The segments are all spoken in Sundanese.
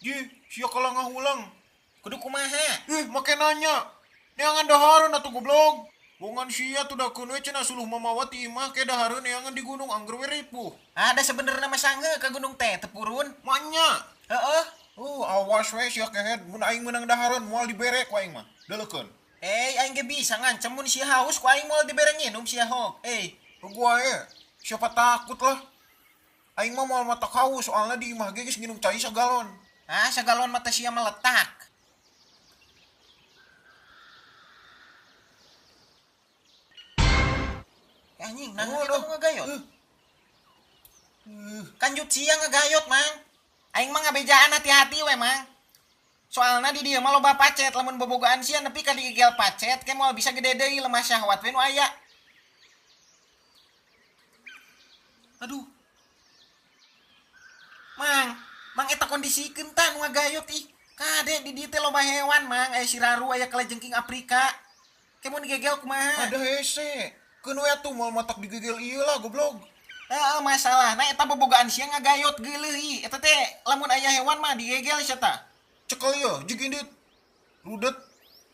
Ji, sia kalah ngahulang. Kudu kumaha? Ih, make nanya. Neangan dahareun atuh goblok. Bongan sia tuh dakeun we cenah suluh mamawa ti imah ke dahareun neangan di gunung angger we ripuh. Ada sebenarnya mah sange ka gunung teh teu purun. Manya. Heeh. Oh, awas we sia kehed mun aing meunang dahareun moal dibere ku aing mah. Deleukeun. Eh, aing ge bisa ngancem mun sia haus ku aing moal dibere nginum sia hok. Eh, gua ye, siapa takut lah. Aing mah moal mata haus soalnya di imah ge geus nginum cai sagalon. Ah, sagalon mata sia meletak. Anjing, nah Oh, itu ngegayot. Kanjut sia ngegayot, Mang. Aing mah ngabejaan hati-hati we, Mang. Soalna di dieu mah loba pacet, lamun bobogaan sia nepi ka digigel pacet ke moal bisa gede deui lemah syahwat we nu aya. Aduh. Mang, Mang eta kondisikeun tah nu ngagayot ih. Kade di dieu teh loba hewan, Mang. Aya siraru, aya kalajengking Afrika. Ke mun digegel kumaha? Ada hese. Keun we atuh moal matak digegel ieu lah goblok. Heeh, masalahna eta bobogaan sia ngagayot geuleuh ih. Eta teh lamun aya hewan mah digegel sia tah. Cekel ieu jig indit. Rudet.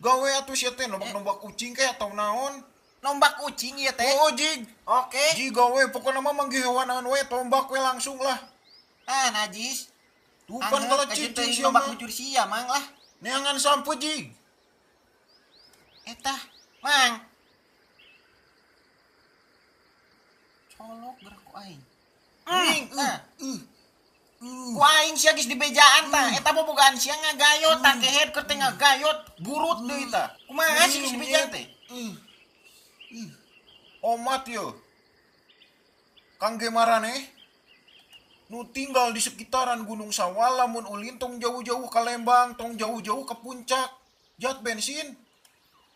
Gawe atuh sia teh nombak-nombak kucing ke atau naon. Nombak kucing ieu teh. Oh, jig. Oke. Jig gawe pokona mah manggih hewan naon we tombak we langsung lah. Ah, najis. Tuh pan Anggeur, kalau kajeun cicing teuing sia nombak mah. bujur sia Mang lah. Neangan sampo jig. Eta, Mang. Colok gerak ku aing. Ning, Nah. Ku aing sia geus dibejaan tah. Eta bobogaan sia ngagayot tah kehed keur teh ngagayot burut deui tah. Kumaha sih geus dibejaan teh? Omat yo. Kangge maraneh nu tinggal di sekitaran Gunung Sawal lamun ulin tong jauh-jauh ka Lembang, tong jauh-jauh ke puncak. Jat bensin.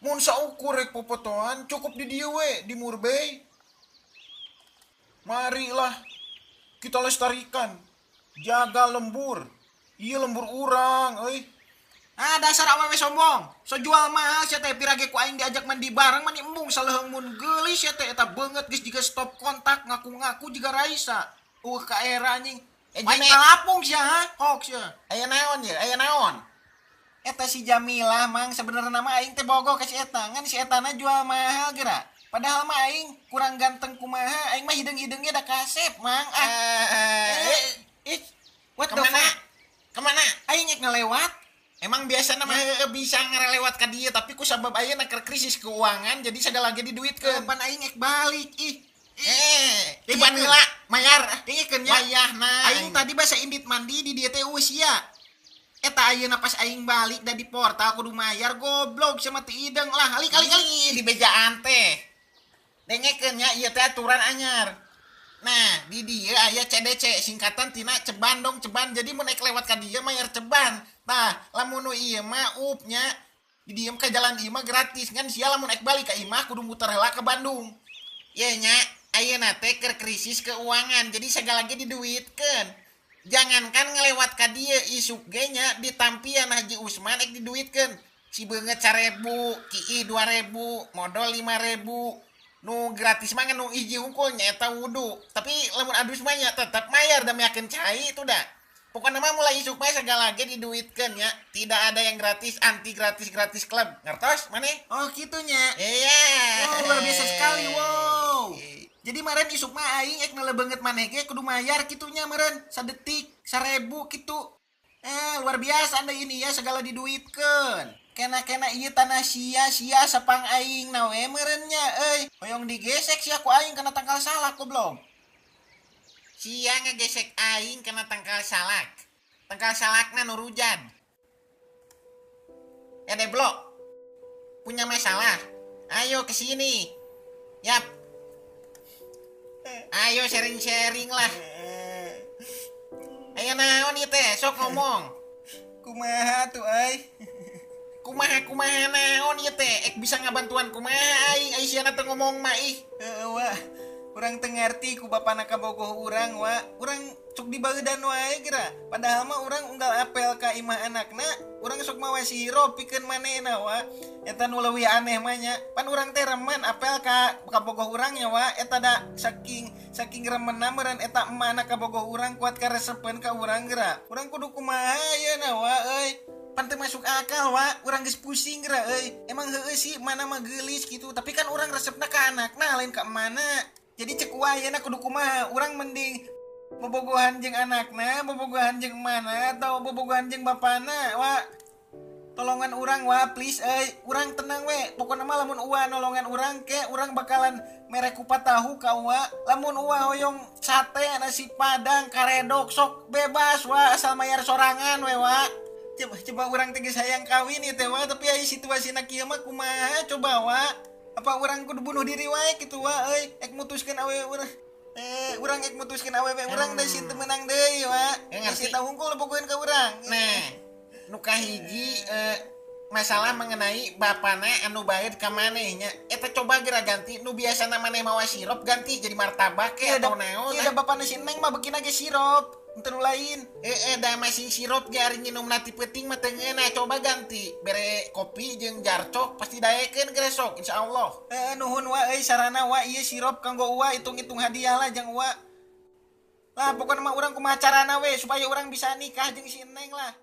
Mun saukur rek popotoan cukup di dieu we di Murbei. Marilah kita lestarikan. Jaga lembur. Iya lembur urang euy. Ah, dasar awewe sombong. So jual mahal sia teh pirage ku aing diajak mandi bareng mani embung saleuheung mun geulis sia teh eta beungeut geus jiga stop kontak ngaku-ngaku jiga Raisa. Ka era anjing. Eh, Aing Jeme. kalapung sia ha, hoax sia. Aya naon ye? Aya naon? Eta si Jamilah Mang sebenarnya nama aing teh bogoh ka si eta. Ngan si etana jual mahal geura. Padahal mah aing kurang ganteng kumaha, aing mah hideung-hideungnya da kasep Mang. Ah. Ih, What the kemana? fuck? Kemana? Aing rek ngelewat. Emang biasa nama bisa ngarelewat ka dieu tapi ku sabab ayeuna keur krisis keuangan jadi sagala ge diduitkeun. Kapan aing rek balik ih. Liban heula mayar. Dengekeun nya. Wayahna. Aing tadi basa indit mandi di dieu teh usia. Eta ayeuna pas aing balik da di portal kudu mayar goblok sama teu ideung lah. Alik alik alik. Ih, di bejaan teh. Dengekeun nya ieu teh aturan anyar. Nah, di dieu aya CDC singkatan tina ceban dong ceban. Jadi mun naik lewat ka dieu mayar ceban. Tah, lamun nu ieu mah up nya di dieu ka jalan ieu mah gratis kan sia lamun ek balik ka imah kudu muter heula ke Bandung. Ye nya, ayeuna teh keur krisis keuangan jadi sagala ge diduitkeun. Jangankan ngelewat ka dieu isuk ge nya ditampian Haji Usman ek diduitkeun. Si beungeut 1000, kiih 2000, modal 5000. Nu gratis mah nu hiji hungkul nya eta wudu. Tapi lamun adus mah nya tetep mayar da meakeun cai itu da. Pokoknya mah mulai isuk mah segala ge diduitkeun nya. Tidak ada yang gratis, anti gratis-gratis klub. Ngertos maneh? Oh kitunya. Iya. Wow, luar biasa sekali, wow. Jadi meren isuk mah aing ek ngelebeungeut maneh ge kudu mayar kitunya meren sadetik 1000 kitu. Luar biasa anda ini ya segala diduitkeun. Kena-kena ieu tanah sia-sia sapang aing na we meureun nya euy. Hoyong digesek sia ku aing kana tangkal salak goblok. Sia ngegesek aing kana tangkal salak. Tangkal salakna nu rujad. Deblok. Punya masalah. Ayo ke sini. Yap. Ayo sharing-sharing lah. Ayo naon ieu teh, sok ngomong. Kumaha tuh euy? Kumaha naon ieu teh? Ek bisa ngabantuan kumaha aing? Ai siana teu ngomong mah ih. Heeh, wah. Urang teu ngarti ku bapana kabogoh urang wa. Urang sok dibeudan wae geura. Padahal mah urang unggal apel ka imah anakna, urang sok mawa sirup pikeun manehna wa. Eta nu leuwih aneh mah nya. Pan urang teh remen apel ka kabogoh urang nya wa. Eta da saking saking remenna meureun eta emakna kabogoh urang kuat karesepeun ka urang geura. Urang kudu kumaha yeuna wa euy. Pan teu masuk akal wa, urang geus pusing geura euy. Emang heueuh sih mana mah geulis gitu, tapi kan urang resepna ka anakna lain ka emana. Jadi cek wa ayeuna kudu kumaha? Urang mending bobogohan jeung anakna, bobogohan jeung emana atau bobogohan jeung bapana wa. Tolongan urang wa please euy. Urang tenang we. Pokona mah lamun uwa nolongan urang ke urang bakalan mere kupat tahu ka uwa. Lamun uwa hoyong sate, nasi padang, karedok sok bebas wa asal mayar sorangan we wa. Coba, coba urang teh geus hayang kawin ieu teh wa, tapi aya situasina kieu mah kumaha coba wa. Apa urang kudu bunuh diri wae kitu wa euy, ek mutuskeun awewe urang. Urang ek mutuskeun awewe urang da si teu meunang deui wa. Ngerti. Si hungkul bogoheun ka urang. Nah, nu kahiji masalah mengenai bapana anu baeud ka maneh nya. Eta coba geura ganti nu biasana maneh mawa sirup ganti jadi martabak ke Iya, atau naon. Iya da bapana si Neng mah beukina ge sirup. Henteu nu lain. Da masih sirup ge ari nginumna ti peuting mah teu ngeunah, coba ganti. Bere kopi jeung jarcok pasti daekeun geura sok insyaallah. Nuhun wa euy sarana wa ieu sirup kanggo uwa hitung-hitung hadiah lah jang uwa. Lah pokona mah urang kumaha carana we supaya urang bisa nikah jeung si Neng lah.